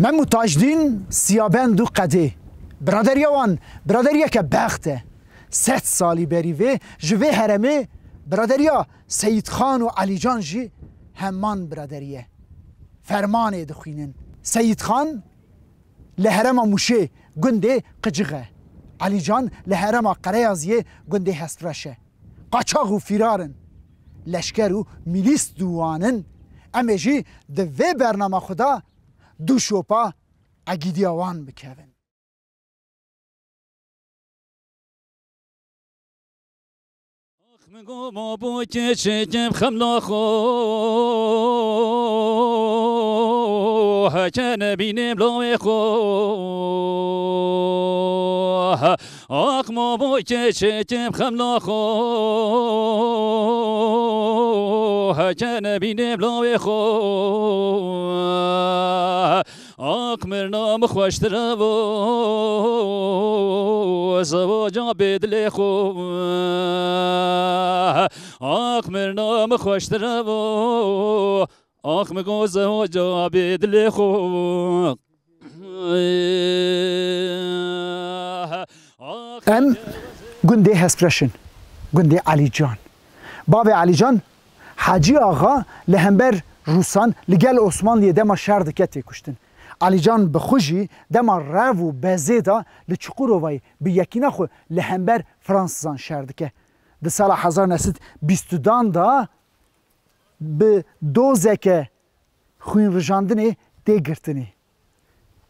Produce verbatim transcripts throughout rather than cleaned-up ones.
Mem û Tajdîn Siyabend û Qedê. Biraderiya wan biraderiyeke bext e. Sed salî berî vê ji vê heremê biraderiya Seyîd Xan û Elîcan jî heman biraderî ye. Fermanê dixwînin. Seyîd Xan li herêma Mûşê gundê Qicix e. Elîcan li herêma Qereyaziyê gundê Hestreş e. Qaçax û fîrar in. Leşker û mîlîs di wan in. Em ê jî di vê bernama xwe de du şopa egîdiya wan bikevin. Ax min go ma bo keçikim xemla xwe, heke nebînim lawê xwe. Ax ma bo keçikim xemla xwe, heke nebînim lawê xwe. Ax mirna min xweştir e bo zewaca bê dilê xwe. Ax mirna min xweştir e bo. Ax min go zewaca bê dilê xwe. Em gundê Hestreş in. Gundê Elîcan. Bavê Elîcan Hecî Axa li hember Rûsan li gel Osmanliyê dema şer dike tê kuştin. Elîcan bi xwe jî dema rev û bezê de li Çukurovayê bi yekîna xwe li hember Fransizan şer dike. Di sala hezar neh sed bîst û dan de bi dozeke xwînrijandinê tê girtinê.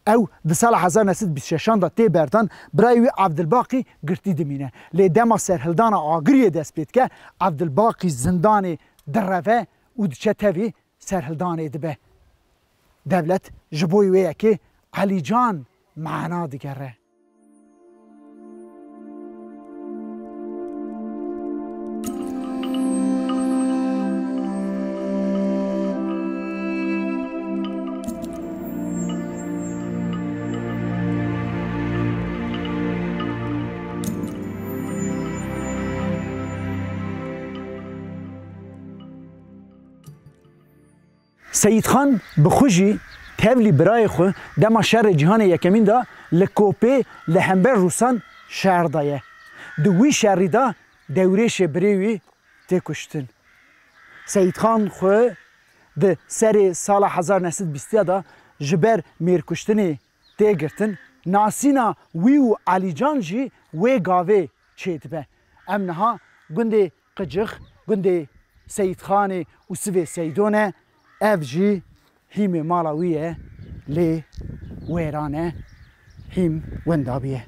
Ew di sala hezar neh sed bîst şeşan de tê berdan, birayê wî Evdilbaqî girtî dimîne. Lê dema serhildana Agiriyê dest pê dike, Evdilbaqî zindanê direve û diçe tevî serhildanê dibe. Dewlet ji bo wê yekê Elîcan mana digere. Seyîd Xan bi xwe jî tevlî birayê xwe dema şerê cîhanê yekemîn de li Kopê li hember Rûsan şer daye. Di wî şerî de Dewrêşê birê wî tê kuştin. Seyîd Xan xwe di serê sala hezar neh sed bîstiya de ji ber mêrkuştinê tê girtin. Nasîna wî û Elîcan jî wê gavê çêdibe. Em niha gundê Qicix, gundê Seyîd Xanê û Sivê Seydo ne, ev jî hîmê mala wî ye, lê wêran e, hîm wenda bûye.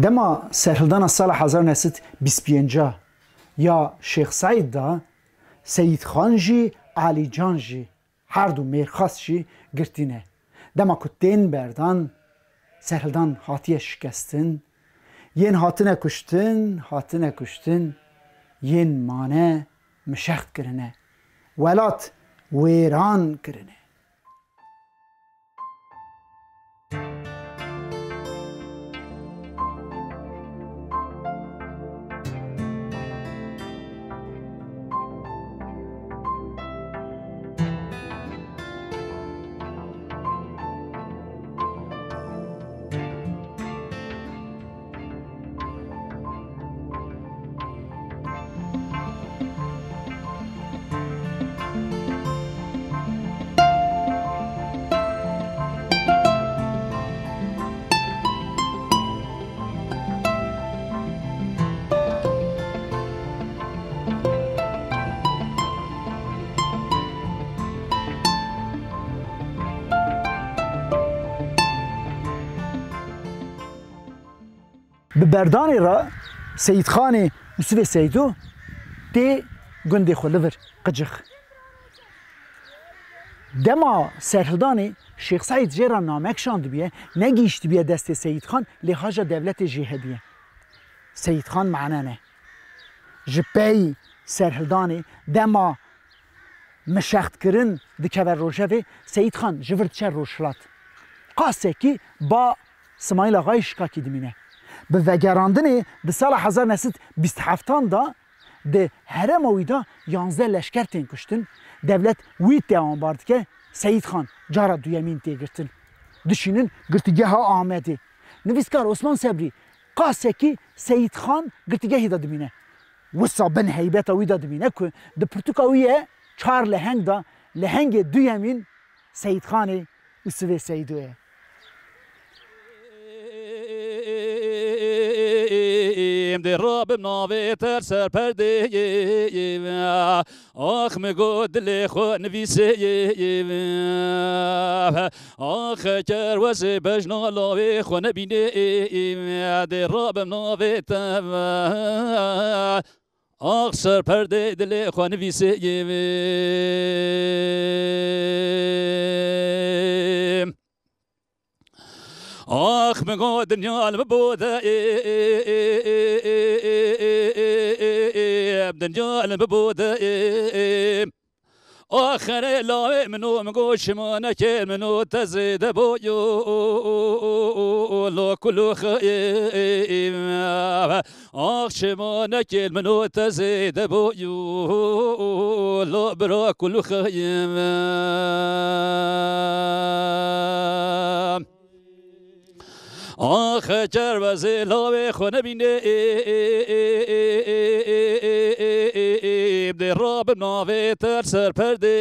Dema serhildana sala hezar neh sed bîst pênc ya Şêx Seîd de, Seyîd Xan jî, Elîcan jî, her du mêrxas jî girtî ne. Dema ku tên berdan, serhildan hatiye şikestin, yên hatine kuştin, hatine kuştin, yên mane mişext kirine. Welat wêran kirine. Bi berdanê re Seyîdxanê Yûsifê Seydo tê gundê xwe li vir Qicix. Dema serhildanê Şêx Seîd jê re name kişandibiye, negihîştibiye destê Seyîdxan, lê haja dewletê jê hebiye. Seyîdxan manene. Ji pey serhildanê dema mişextkirin dikeve rojevê, Seyîdxan ji vir diçe rojhilat. Qasekî ba Simayîl Axayê Şikakî dimîne. Bi vegerandinê di sala hezar neh sed bîst heftan de di herêma wî de yanzdeh leşker tên kuştin. Dewlet wî tewanbar dike, Seyîdxan cara duyemîn tê girtin. Dişînin girtîgeha Amedê. Nivîskar Osman Sebrî qasekî Seyîdxan girtîgehê de dimîne. Wisa bin heybeta wî de dimîne ku di pirtûka wî ye çar leheng de lehengê duyemîn Seyîdxanê Yûsifê Seydo ye. Dê rabim navê te ser perdeyê. Ax min got dilê xwe nivîsê. Ax kerwezê bejna lawê xwe nebînê. Dê rabim navê te. Ax ser perdê dilê xwe nivîsê. Ax min got dinya li min bo de. Dinya li min bo de. Axirê lawê min û min got şima nekê min û te zêde bo yo lo kulûxê. Ax şima nekê min û te zêde bo yo lo bira kulûxê. Ax kerwezê lawê xwe nebînê. Dê rabim navê te ser perdê.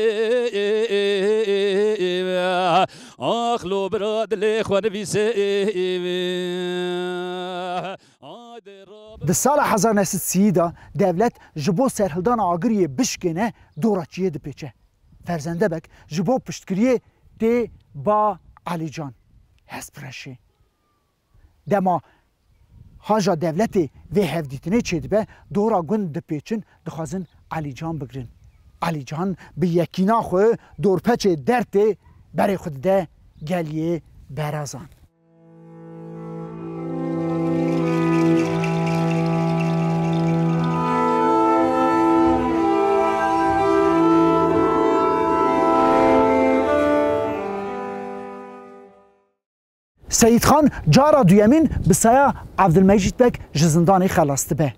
Ax lo bira dilê xwe nivîsê. Di sala hezar neh sed sî de dewlet ji bo serhildana Agiriyê bişkêne dora çiyê dipêçe. Ferzende Beg ji bo piştgiriyê tê ba Elîcan, hesp reşê. Dema haja dewletê vê hevdîtinê çêdibe, dora gund dipêçin, dixwazin Elîcan bigrin. Elîcan bi yekîna xwe dorpeçê dertê berê xwe dide geliyê Berazan. Seyîdxan cara duyemîn bi saya Evdilmecîd Beg ji zindanê xelas dibe.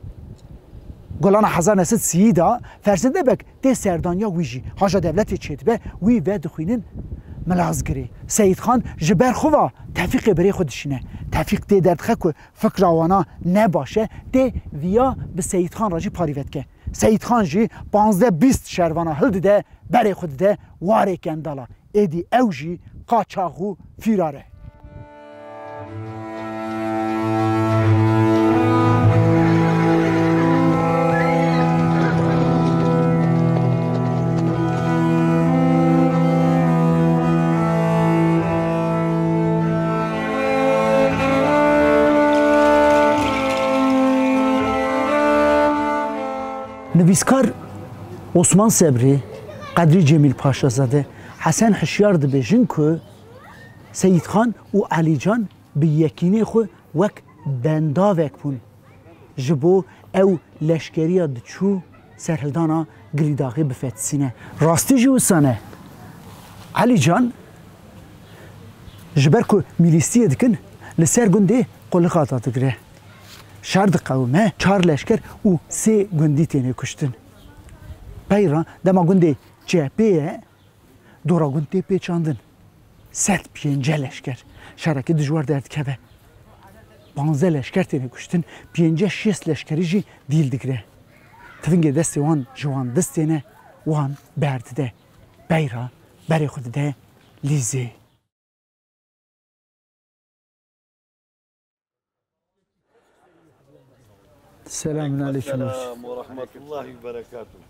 Golana hezar neh sed sî de Ferzende Beg tê serdaniya wî jî, haja dewletê çêdibe, wî vedixwînin Milazgirê. Seyîdxan ji ber xwe ve Tefîqê birê xwe dişîne. Tefîq tê derdixe ku fikra wana ne baş e, tê viya bi Seyîdxan re jî parî vedike. Seyîdxan jî panzdeh bîst şervana hildide, berê xwe dide warê Kendala. Êdî ew jî qaçax û fîrar e. Nivîskar Osman Sebrî, Qedrî Cemîl Paşazade, Hesen Hişyar dibêjin ku Seyîdxan û Elîcan bi yekînê xwe wek bendavek bûn. Ji bo ew leşkeriya diçû serhildana Girîdaxê bifetisîne. Rastî jî wisa ne. Elîcan ji ber ku mîlîstiyê dikin, li ser gundê qulixa da digire. Şer diqewime, çar leşker û sê gundî têne kuştin. Peyra dema gundê çepê ye, dora gund tê pêçandin. Sed pênceh leşker. Şerekî dijwar derdikeve. Panzdeh leşker têne kuştin, pênceh şêst leşkerî jî dîl digire. Tivingê destê wan ji wan distêne, wan berdide. Peyra berê xwe dide lîzê. Selamun aleyküm. Selam ve rahmetullahi ve berekatuhu.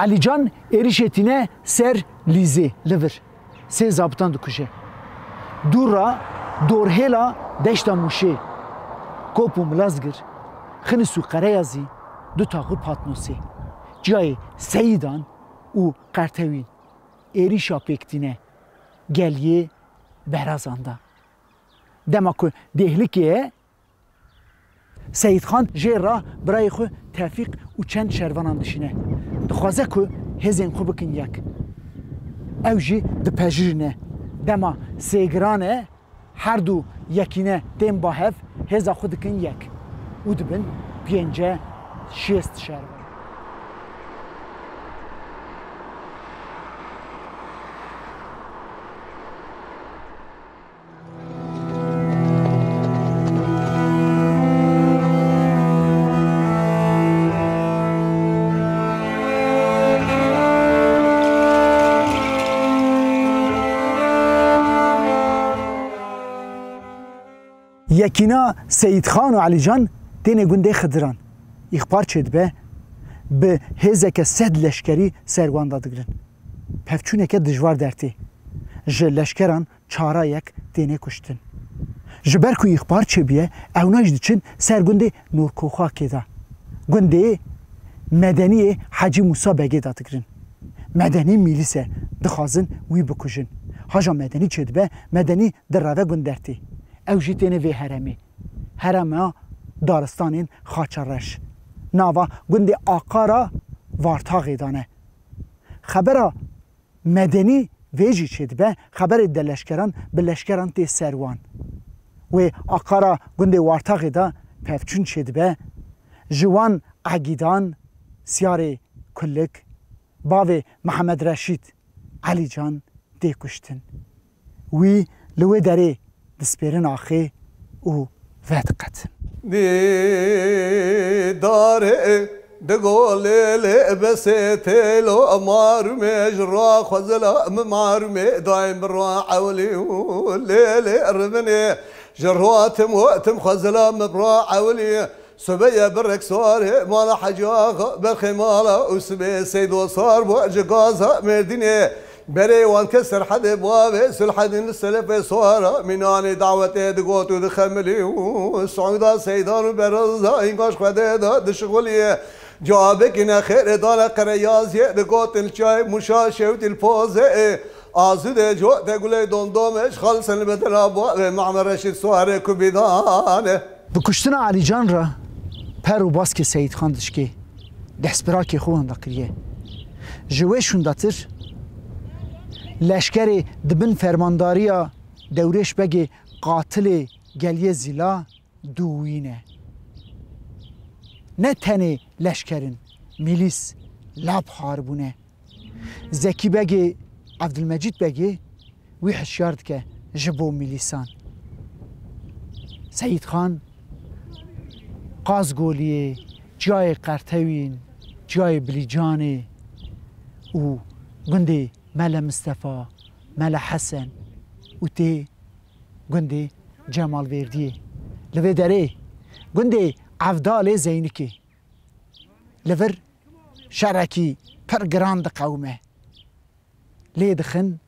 Elîcan êrîşê tîne ser Lîzê li vir. Sê zabitan dikuje. Dû ra dorhêla deşta Mûşê, Kop û Milazgir, Xinis û Qereyazî, du taxû Patnosê, ciyayê Seyîdan û Qertewîn êrîşa pêk tîne, geliyê Berazan da. Dema ku Dêhlikê ye, Seyîdxan jê re birayê xwe Tevfîq û çend şervanan dişîne. Dixwaze ku hêzên xwe bikin yek. Ew jî dipejirîne. Dema sêgiran e, her du yekîne tên ba hev, hêza xwe dikin yek û dibin pênce şêst şervan. Yekîna Seyîdxan û Elîcan têne gundê Xidiran. Îxbar çêdibe, bi hêzeke sed leşkerî ser wan da digirin. Pevçûneke dijwar dertê. Ji leşkeran çara yek têne kuştin. Ji ber ku îxbar çêbûye, ewna jî diçin ser gundê Nûrkoxakê de. Gundê Medeniyê Hecî Mûsa Begê de digirin. Medenî mîlîs e, dixwazin wî bikujin. Haja Medenî çêdibe, Medenî direve gund dertê. Ew jî têne vê heremê. Herema daristanên Xaça Reş. Nava gundê Aqara Vartaxê de ne. Xebera Medenî vê jî çêdibe, xeberê deleşkeran bi leşkeran tê ser wan. Wê aqara gundê Wartaxê de pevçûn çêdibe, ji wan Egîdan, Siyarê Kulik, bavê Mihemed Reşîd, Elîcan tê kuştin. Wî li wê derê dispêrin axê û vediqetin. Dîdarê digo lê lê besê têlo marûmê ji ra xwezila min marûmê dayim bi ra ewlî û lê lê rivinê ji ra tim û tim xwezila min bi ra ewlî. Subê ye bi rexsarê mala Hecî Axa, berxê mala û sibê Seydo sar bo ji gaza Mêrdînê. Berê wan ke serhedê bavê Sulhedîn li selefê sara mînanê dawetê digot û dixemilî û Siûda Seydan û Beraza îngaş Xwedê de dişixulî. Cawabekî nexêrê dane Qereyaziyê digotin çay Mûşa şewtî li pozê. Azûdê cote gulê domdomê ji xalsen li bedela bavê Mehmed Reşîd Suarê ku bîdane. Bi kuştina Elîcan re per û baskê Seyîdxan dişkê destbirakê xwe wenda kiriye. Ji wê şûndatir leşkerê di bin fermandariya Dewrêş Begê qatilê Geliyê Zîla dûwîne. Ne tenê leşker in, mîlîs, lab xar bûne. Zekî Begê, Evdilmecîd Begê wî hişyar dike ji bo mîlîsan. Seyîd Xan, Qazgoliyê, ciyayê Qertewîn, ciyayê Bilîcanê û gundê Mele Mistefa, Mele Hesen û tê gundê Cemalvêrdiyê. Li vê derê gundê Evdalê Zeynikê. Li vir şerekî pir giran diqewime. Lê dixin,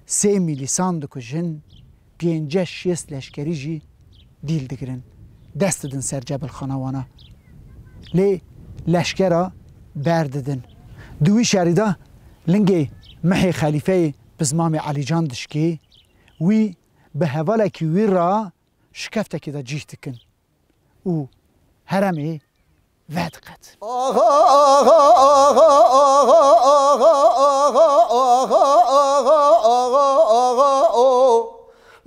sê mîlîsan dikujin, pênceh şêst leşkerî jî dîl digirin. Dest didin ser cebilxana wana. Lê leşkera berdidin. Di wî şerî de lingê mihê xelîfeyê Pizmamê Elîcan dişkê, wî bi hevalekî wî re şikeftekê de cîh dikin û heremê vediqet. Axa, axa, axa, o.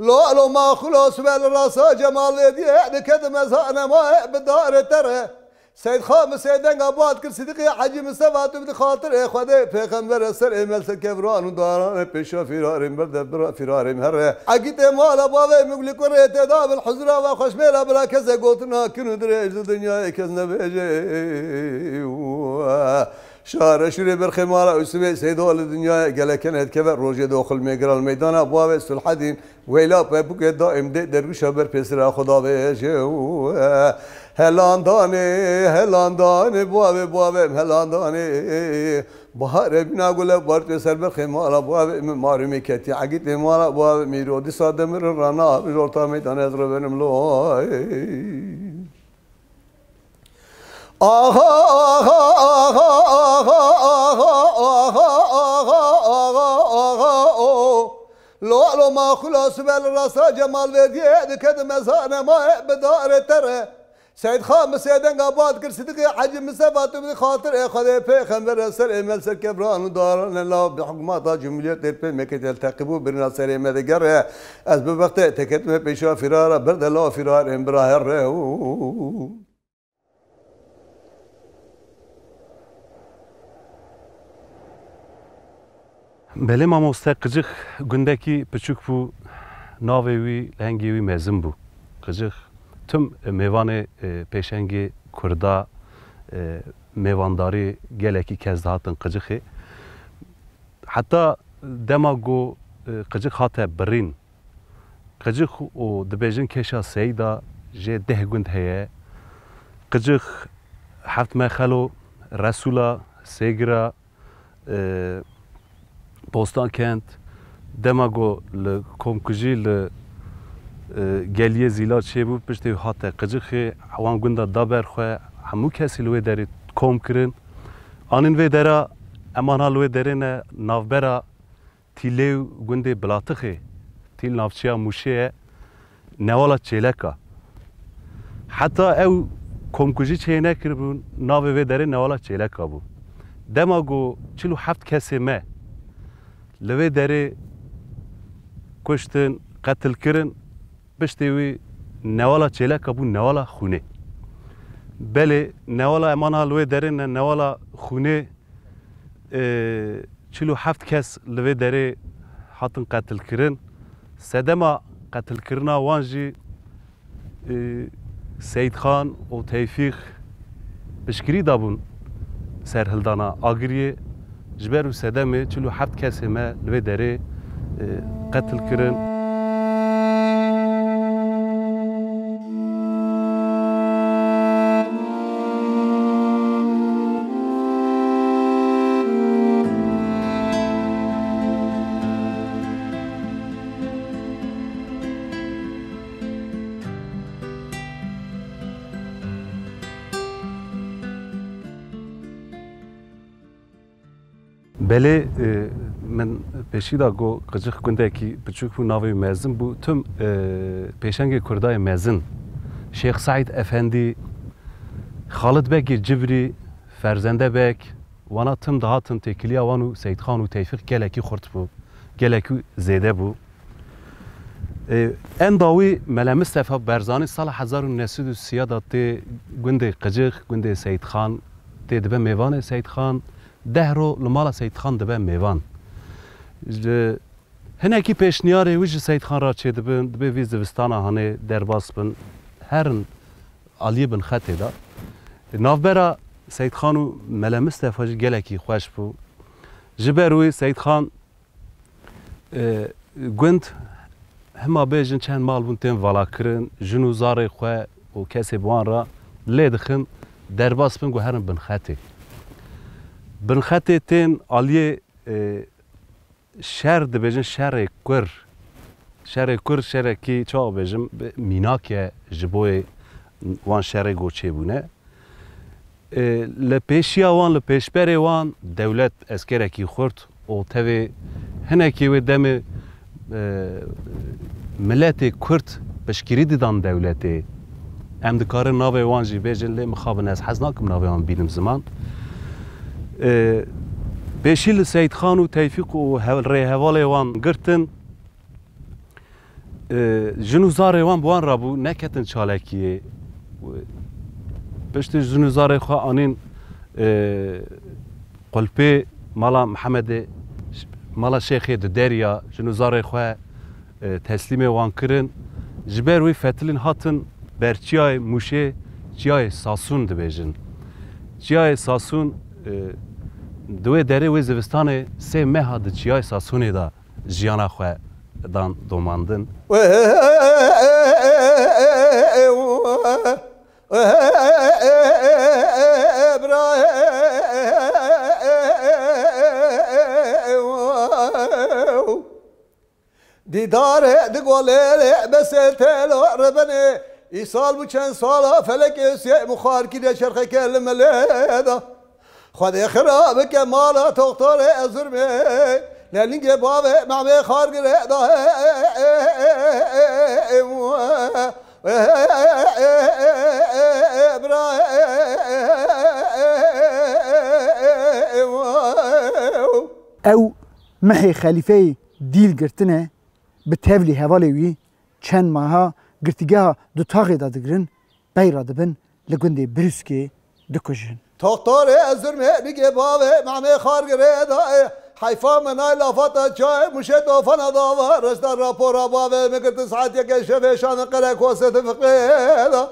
Lo, lo, ma xulo sibel rasa Cemal Vêdiyê dikete mezane ma bi darê tere. Seyd Xan bi sê denga bad kir Sidîqê Hecî Mistefa tu bi xatirê Xwedê pêxembere serê melse kevran û daranê pêşa fîrarên berde bira fîrarên here. Egîtê mala bavê Mugli kurê tê da bil huzura ve xweşmêra bila kese gotina kin û dirêj di dinyayê kes nebêje. Şare şûrê berxê mala Ûsûbê Seydo li dinyayê gelek hene dikeve rojê doxil mêgira li meydana bavê Sulhedîn weyla pepûkê daîm dê dergûşa ber pêsira xwe davêje û helandanê, helandanê bavê, bavê em helandanê. Baharê bîna gule bar pê ser berxê mala bavê min marûmê ketî egîtê mala bavê mîro dîsa demirin rana min orta meydana ez revenim loy. Aha, aha, aha, aha, aha, aha, aha, aha, aha, o. Lo, lo, maxula sibel rasa Cemal Verdiyê dike di mezane ma bi darê tere. Seyd Xan bi sêdenga bad kir, Sidikê Hecî Misefa tu bi xatirê Xwedê pêxembere ser êmel ser kevran û daran lav bi hikûmeta Cumhuriyetê pê meketê teqîb û birina serê me digere. Ez bi vextê teketime pêşa firara berde la firarên bira herre û. Belê mamoste, Qicix gundekî piçûk bû, navê wî, lehengê wî mezin bû. Qicix tim mêvanê, e, pêşengê Kurda, e, mêvandarî gelekî kes dihatin Qicixê. Heta dema ku, e, Qicix hate birîn, Qicix û dibêjin Keşa Seyda jê deh gund heye. Qicix, Heft Mexelo, Resûla, Sêgira, e, Postankent, dema ku li komkujî li, e, geliyê Zîla çêbû, piştê wî hate Qicixê, wan gunda da ber xwe, hemû kesî li wê derê kom kirin. Anîn vê dera, ema niha li wê derê ne, navbera Tîlê û gundê Bilatixê, Tîl navçeya Mûşê ye, Newala Çêleka. Heta ew komkujî çê nekiribûn, navê vê derê Newala Çêleka bû. Dema ku çil û heft kesê me li vê derê kuştin, qetil kirin, piştê wî Newala Çêleka bû Newala Xûnê. Belê, Newala, ema niha li wê derê ne, Newala Xûnê, e, çil û heft kes li vê derê hatin qetilkirin. Sedema qetilkirina wan jî, e, Seyîdxan û Tewfîq piştgirî dabûn serhildana Agiriyê. Ji ber wî sedemê çil û heft kesê me li vê derê, e, qetil kirin. Belê, e, min pêşî da got, Qicix gundekî piçûk bû, navê wî mezin bû. Tim, e, pêşengê Kurdayê mezin, Şêx Seîd Efendî, Xalid Bekê Cibrî, Ferzende Bek, wana tim dihatin têkiliya wan û Seyîdxan û Tewfîq gelekî xurt bû, gelekî zêde bû. E, enda wî Mele Mistefa Berzanî sala hezar û neh sed û sî da tê gundê Qicix, gundê Seyîdxan, tê dibe mêvanê Seyîdxan, deh ro li mala Seyîdxan dibe mêvan. Ji, hinekî pêşniyarê wî ji Seyîdxan re çêdibin, dibê vî zivistana hanê derbas bin, herin aliyê Binxetê de. Navbera Seyîdxan û Mele Mistefa jî gelekî xweş bû. Ji ber wî Seyîdxan E, gund, hima bêjin çend mal bûn tên valakirin, jin û zarê xwe û kesê bi wan re lê dixin, derbas bin ku herin Binxetê. Binxetê tên aliyê, e, şer dibêjin, şerê kur. Şerê kur, şerekî, çawa bêjim, bi-, mînak e ji bo yê wan şerê ku çêbûne. E, li pêşiya wan, li pêşberê wan dewlet eskerekî xurt û tevê hinekî wê demê, e, miletê Kurd piştgirî didan dewletê. Em dikarin navê wan jî bêjin, lê mixabin ez hez nakim navê wan bînim ziman. E, pêşî li Seyîdxan û Tewfîq û hev-, rêhevalê wan girtin. E, jin û zarê wan bi wan re bû, neketin çalakiyê. Piştî jin û zarê xwe anîn, e, qulpê mala Mihemedê, mala Şêxê di Derya, jin û zarê xwe, e, teslîmê wan kirin. Ji ber wî fetilîn hatin ber çiyayê Mûşê, çiyayê Sasûn dibêjin. Çiyayê Sasûn, e, Di wê derê wê zivistanê sê meha di Çiyayê Sasûnê de jiyana xwe dan domandin. Dîdarê di golê lê besê telo rebenê. Îsal bû çend sala felekê sê mixar kiriye çerxeke li melê de. Xwedê xira bike mala toxtorê ez zurmê. Lelingê bavê mamê xar gire da. Ew mehê xelîfeyê dîl girtine, bi tevlî hevalê wî çend meha girtîgeha Dutaxê de digirin, pey re dibin li gundê Brûskê dikujin. Toxtorê ez zurmê nigê bavê mamê xar girê da. Heyfa me nay lafata çayê muşê tofana dava. Reşta rapora bavê me girtin saet yekê şevê şanê qere kosê di fiqê da.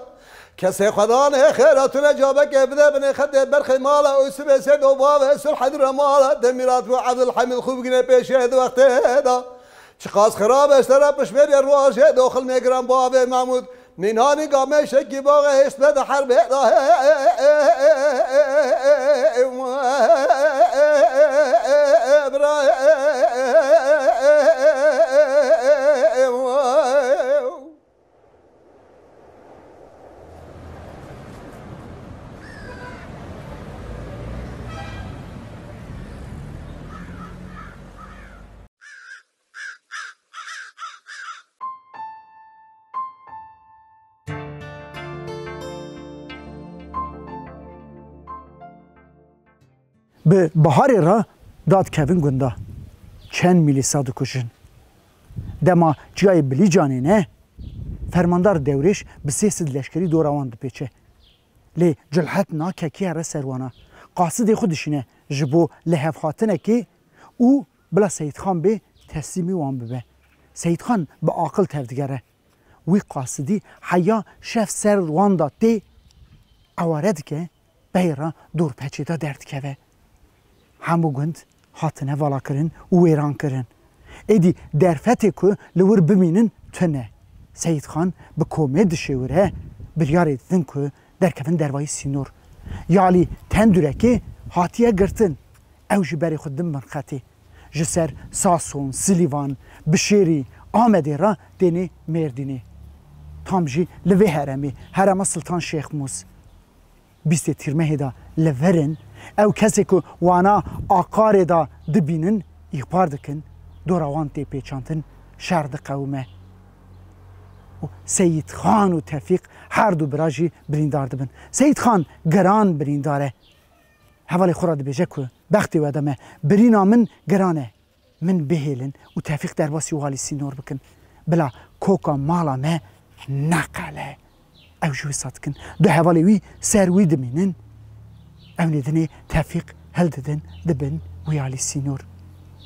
Kesê xwedanê xêra tune cabekê bide binê xetê berxê mala û sibê sê do bavê sulh edire mala. Demîrat û Evdilhemîd xû bigine pêşê di wextê da. Çiqas xirab e, ji te re pişmêrê rojê doxil nêgiran bavê Mahmûd. Nînanî gamê şekî baxê hêşt be di herbê de. Bi biharê re dadikevin gunda. Çend mîlîsa dikujin. Dema çiyayê Bilîcanê ne, fermandar Dewrêş bi sê sed leşkerî dora wan dipêçe. Lê cilhet nake kê here ser wana. Qasidê xwe dişîne ji bo lihevhatinekê û bila Seyîdxan bê teslîmî wan bibe. Seyîdxan bi aqil tevdigere. Wî qasidî heya şev ser wan de tê, eware dike, pey re dorpeçê de derdikeve. Hemû gund hatine valakirin û wêrankirin. Êdî derfetê ku li wir bimînin tune. Seyîdxan bi komê dişêwire, biryarê didin ku derkevin dervayî sînor. Yalî tendurekê hatiye girtin. Ew jî berê xwe didin bin xetê. Ji ser Sason, Silîvan, Bişêrî, Amedê re tênê Mêrdînê. Tam jî li vê heremê, herema Siltan Şêxmûs. Bîstê Tîrmehê de li vir in, ew kesê ku wana aqarê de dibînin, îxbar dikin, dora wan tê pêçantin, şer diqewime. Û Seyîdxan û Tefîq her du bira jî birîndar dibin. Seyîdxan giran birîndar e. Hevalê xwe re dibêje ku bextê we de me, birîna min giran e. Min bihêlin û Tefîq derbasî walî sînor bikin. Bila koka mala me neqele. Ew jî wisa dikin. Du hevalê wî ser wî dimînin. Ew nêdinê Tefîq hildidin dibin wî alî sînor.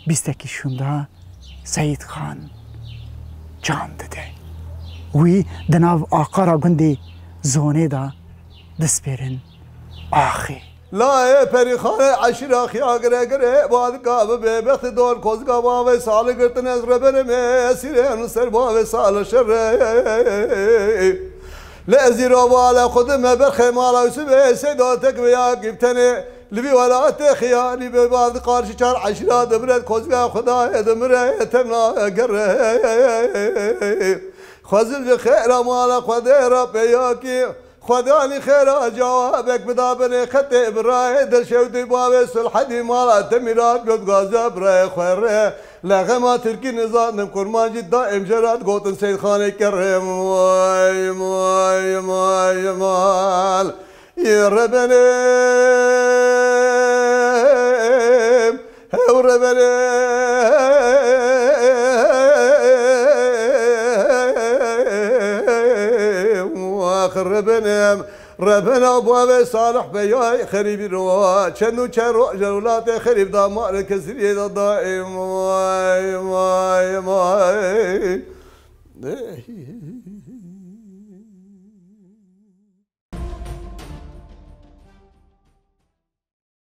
Bîstekî şûnda Seyîd Xan can dide. Wî di nav aqara gundê Zonê de dispêrin axê. Layê perîxanê eşîra xiya gire gire, badika bibê bextê dor kozika bavê salê girtin ez reberim ê esîrê min ser bavê salê şerê. Lê ez îro bale xwe dime berxê mala Yusufê, seyda tek ve ya gîptenê li vî welatê xiyanî be bad qarşî çar eşîra dimire kozika Xwedayê dimire temna gere. Xwezil ji xêra mala Xwedê re peyakî. Xwedanî xêra cewabek bida binê xetê birayê dilşewdî bavê Sulhedî mala Demîrat got gaza birayê xwe re. Lexema Tirkî nizanim kurmancî daîm jerat gotin Seyîd Xanê kerê moy moy moy mal. Yê rebenim, hew rebenim, ax rebenim, rebena bavê Salih Beyay xerîbî ro, çend û çend roj welatê xerîb da, marê kesiriyê da daîm, vay, vay, vay.